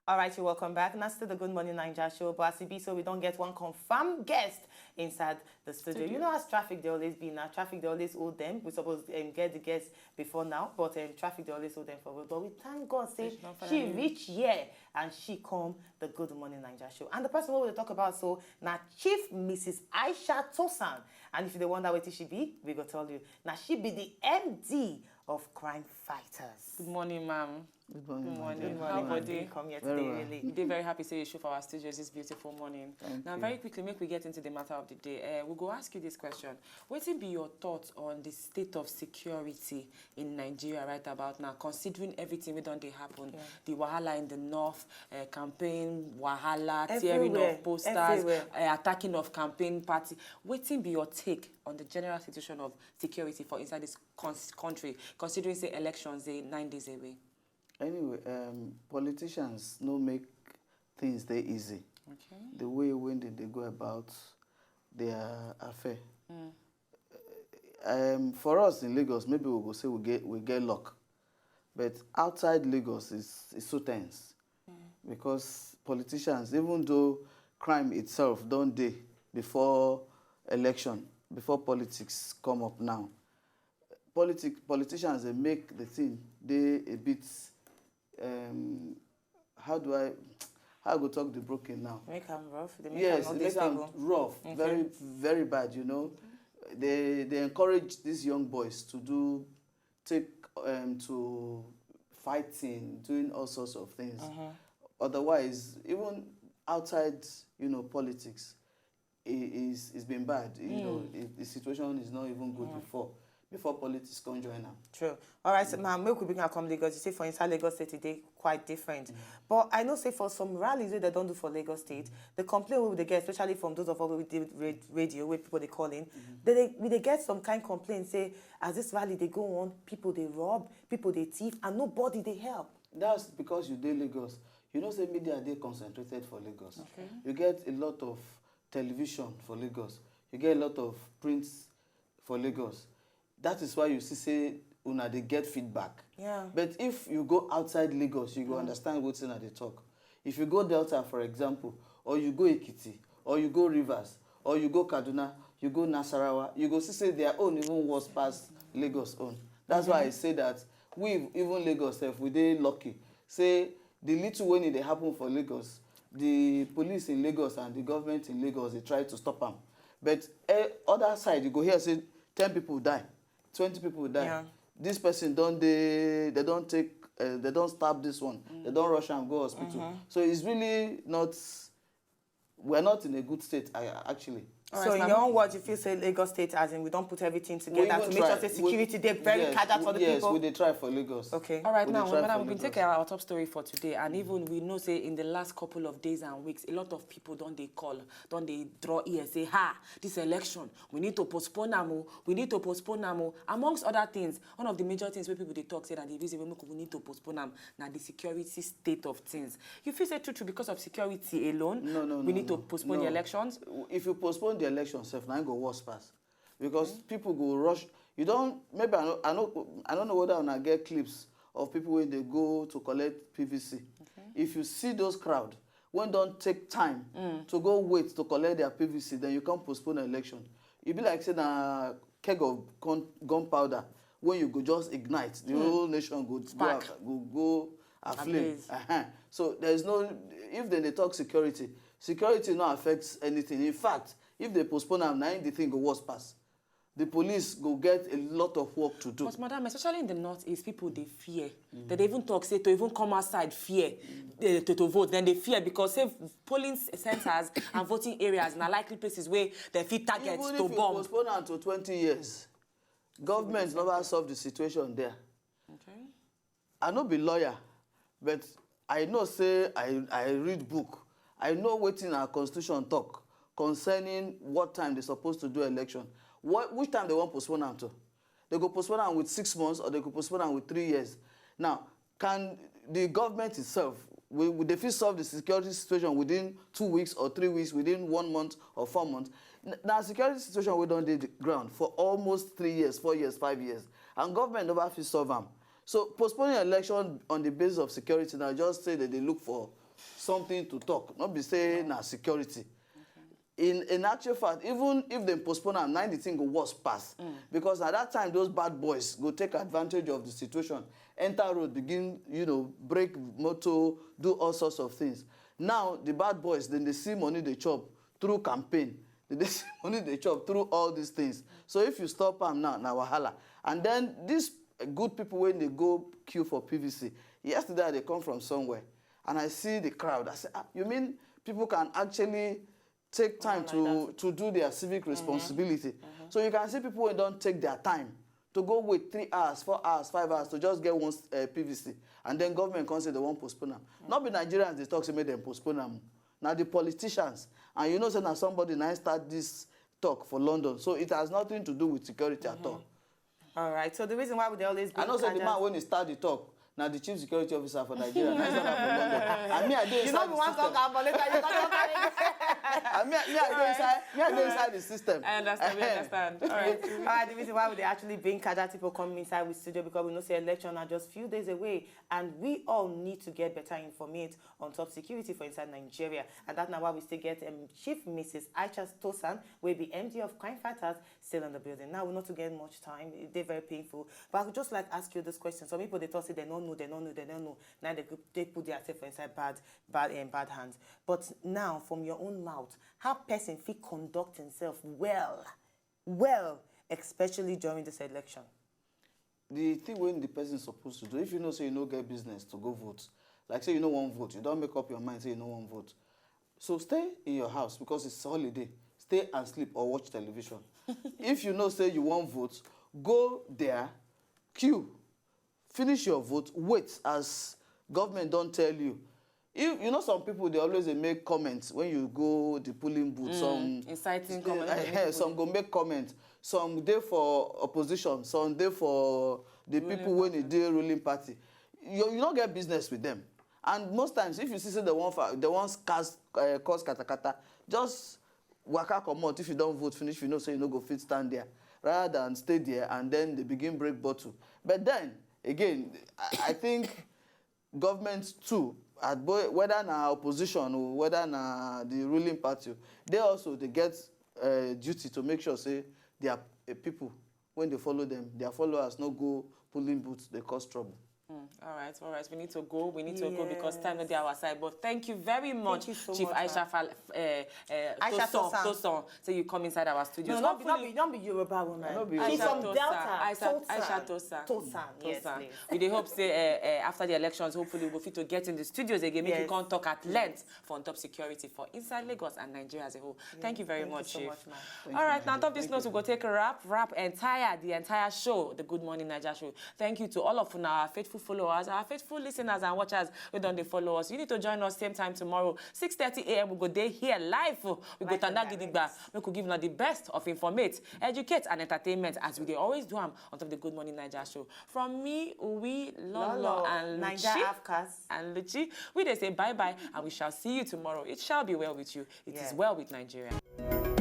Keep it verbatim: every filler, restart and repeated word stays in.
All right, you're welcome back. Now, still the Good Morning Naija show, but as e be so, we don't get one confirmed guest inside the studio. You know, as traffic they always be now, traffic they always hold them. We suppose um, get the guest before now, but um, traffic they always hold them for road. But we thank God say she reach here and she come the Good Morning Naija show. And the person we will talk about so now Chief Missus Aisha Tosan. And if you dey wonder what she be, we go tell you. Now she be the M D of Crime Fighters. Good morning, ma'am. Good morning. Good morning. How are you? Come here today, really. We're very happy to see you show for our studios this beautiful morning. Now, very quickly, make we get into the matter of the day. Uh, we go ask you this question. What will be your thoughts on the state of security in Nigeria right about now, considering everything we don't they happen? Yeah. The wahala in the north, uh, campaign wahala, tearing of posters, uh, attacking of campaign party. What will be your take on the general situation of security for inside this country, considering say elections are nine days away? Anyway, um, politicians no make things they easy. Okay. The way when they, they go about their affair. Mm. Um, for us in Lagos, maybe we go say we get we get luck, but outside Lagos is is so tense, mm, because politicians, even though crime itself don't day before election, before politics come up now, politic politicians they make the thing they a bit um, how do I how I go talk the broken now? Make them rough. They make yes, them it makes them rough, okay, very very bad. You know, they they encourage these young boys to do take um, to fighting, doing all sorts of things. Mm-hmm. Otherwise, even outside, you know, politics, it's been bad. You know, the situation is not even good before before politics come join am. True. All right, so, ma'am, make we bring her come Lagos. You say for inside Lagos State, they quite different. Mm. But I know say for some rallies that they don't do for Lagos State, the complaint we they get, especially from those of us with the radio, where people they calling, mm-hmm, they, they we they get some kind complaint say as this rally they go on, people they rob, people they thief, and nobody they help. That's because you dey Lagos. You know say media they concentrated for Lagos. Okay. You get a lot of television for Lagos. You get a lot of prints for Lagos. That is why you see say una dey get feedback. Yeah. But if you go outside Lagos, you go understand wetin I dey talk. If you go Delta, for example, or you go Ekiti, or you go Rivers, or you go Kaduna, you go Nasarawa, you go see say their own even worse pass Lagos own. That's why I say that we, even Lagos sef, we dey lucky. Say the little when it dey happen for Lagos, the police in Lagos and the government in Lagos they try to stop am. But eh, other side, you go here say ten people die, twenty people die. Yeah. This person don't they they don't take uh, they don't stab this one. Mm. They don't rush and go hospital. Mm-hmm. So it's really not. We're not in a good state, I, actually. All right, so in your own words, you feel say Lagos State, as in we don't put everything together to make sure say security they very yes, cater for the yes, people. We dey try for Lagos. Okay. All right, we now, madam, we take our top story for today, and even we know say in the last couple of days and weeks, a lot of people don't they call, don't they draw ear, say, ha, this election, we need to postpone am o, we need to postpone am o. Amongst other things, one of the major things where people they talk say that the reason we make we need to postpone am na the security state of things. You feel say true true because of security alone, no, no, we no, need no, to postpone no. the elections? If you postpone the election, sef, na go worse pass. Because okay. people go rush. You don't, maybe I know, I know, I don't know whether I get clips of people when they go to collect P V C. Okay. If you see those crowd, when don't take time mm. to go wait to collect their P V C, then you can't postpone the election. It be like say na keg of gun, gunpowder when you go just ignite, the mm. whole nation go go, go go aflame. Uh-huh. So there is no, if then they talk security, security no affects anything. In fact, if they postpone am, na the thing go worse pass. The police go get a lot of work to do. But madam, especially in the northeast, people they fear. Mm. They even talk say to even come outside fear mm. they, to, to vote. Then they fear because say polling centers and voting areas are likely places where they fit target even to if you bomb. Postpone am to twenty years, government never solve the situation there. Okay. I no be lawyer, but I know say I, I read book. I know wetin our constitution talk concerning what time they supposed to do election. What, which time they want postpone am to? They go postpone am with six months or they go postpone am with three years. Now, can the government itself, will, will they fit solve the security situation within two weeks or three weeks, within one month or four months? Now, security situation we don't dey the ground for almost three years, four years, five years, and government never fit solve am. So postponing election on the basis of security now just say that they look for something to talk, not be say na security. In in actual fact, even if they postpone am, na the thing go worse pass, because at that time those bad boys go take advantage of the situation, enter road, begin, you know, break motor, do all sorts of things. Now the bad boys, then they see money they chop through campaign. Then they see money they chop through all these things. So if you stop am now, na wahala. And then these good people, when they go queue for P V C, yesterday I dey come from somewhere, and I see the crowd. I say, ah, you mean people can actually take time to to do their civic responsibility? So you can see people who don't take their time to go wait three hours, four hours, five hours to just get one uh, P V C, and then government can say they won't postpone them. Not be Nigerians they talk say make them postpone them. Now the politicians, and you know say na somebody now start this talk for London, so it has nothing to do with security at all. All right. So the reason why we dey always I know say the man when he start the talk, now the chief security officer for Nigeria, na him start am for London. And me, I dey You know, inside we the want to system. talk about later. You talk about And me, me, I dey inside, me, I dey inside the system. I understand. We understand. All right. All right. The reason why we dey actually bring Kaja people come inside with studio because we know say election are just few days away, and we all need to get better informate on top security for inside Nigeria, and that's now why we still get um, Chief Missus Aisha Tosan, will be M D of Crime Fighters, still in the building. Now we not to get much time. They're very painful, but I would just like ask you this question. Some people they talk say they don't know, they don't know, they don't know. Now they go- they put themselves inside bad, bad, and bad hands. But now, from your own mouth, how person fit conduct himself well, well, especially during this election? The thing when the person is supposed to do, if you know say you no get business to go vote, like say you no wan vote, you don make up your mind say you no wan vote, so stay in your house because it's holiday. Stay and sleep or watch television. If you know say you wan vote, go there, queue, finish your vote, wait as government don tell you. If you know, some people they always they make comments when you go the polling booth. Some Inciting they- comment. eh, some go make comments. Some dey for opposition. Some dey for the people when they dey ruling party. You you don't get business with them. And most times, if you see say they want fa- they want cause uh, cause katakata, just waka comot. If you don't vote finish, you know say you no go fit stand there, rather than stay there and then they begin break bottle. But then again, I, I think government too, at both whether na opposition or whether na the ruling party, they also they get uh, duty to make sure say their uh, people when they follow them, their followers no go polling booths, they cause trouble. Mm, all right, all right. We need to go. We need to go because time not dey our side. But thank you very much, you so Chief much, Aisha Fal- uh, uh, Aisha Tosan. Tosan. Tosan. Say you come inside our studios. No, not be, not Hopefully- be, not be Yoruba woman. No be She's Yoruba. from Delta. Aisha, Tosan. Aisha Tosan. Tosan, yes, Tosan. please. We dey hope say uh, uh, after the elections, hopefully we'll fit to get in the studios again. Make you Yes. come talk at length for on top security for inside Lagos and Nigeria as a whole. Thank you very Thank much, you so Chief. much, ma'am. All right, now on top this note, we go take a wrap, wrap entire the entire show, the Good Morning Naija show. Thank you to all of our faithful followers, our faithful listeners and watchers who don't they follow us. You need to join us same time tomorrow, six thirty a m. We go dey here live. We go Live and tanda gidigba. Make we give now the best of informate, educate and entertainment as we dey always do am on top the Good Morning Naija show. From me, Uwi, Lolo, Lolo, and Naija Luchi, Afkas. and Luchi, we dey say bye bye, and we shall see you tomorrow. It shall be well with you. It is Yeah. Well with Nigeria.